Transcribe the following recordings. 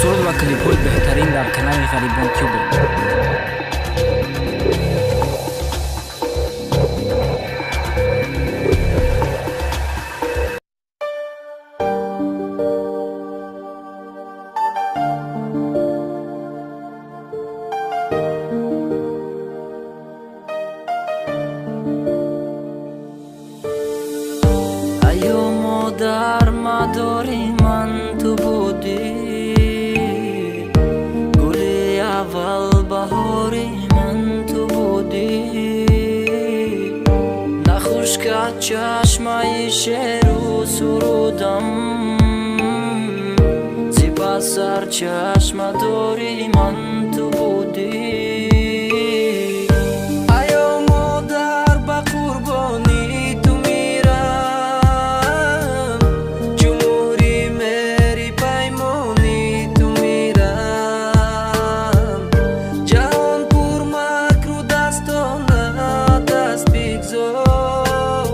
Суруд ва клипҳои беҳтарин дар канали Ғарибон Тюбе. Аё модар, мадори ман ту будӣ, гули аввал баҳори ман ту будӣ, нахушкад чашмаи шеру сурудам, зипас сарчашмадори ман ту будӣ. Аё модар, ба қурбони ту мирам, ҷумҳури мери паймони ту мирам, ҷаҳон пурмакру дастона даст бигзор,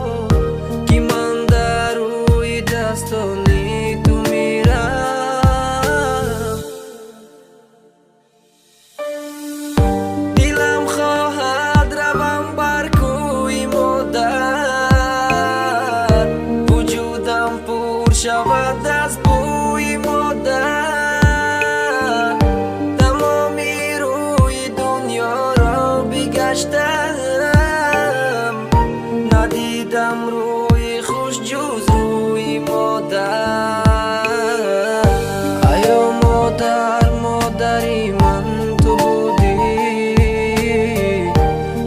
ки ман дар рӯи дастони ту мирам. Дилам хоҳад равам бар кӯи модар, вуҷудам пур шавад аз бӯи модар, тамоми рӯи дунёро бигаштам, надидам рӯи хуш ҷуз рӯи модар. Аё модар, модари ман ту будӣ,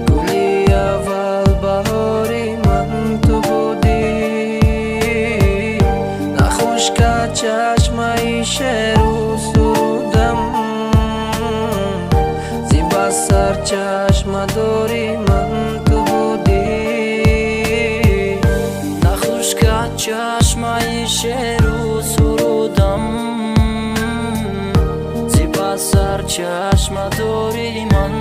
гули аввал баҳори ман ту будӣ, нахушкад чашмаи шеру сурудам, зибас сарчашмадори ман ту будӣ. Нахушкад чашмаи шеру сурудам, зибас сарчашмадори ман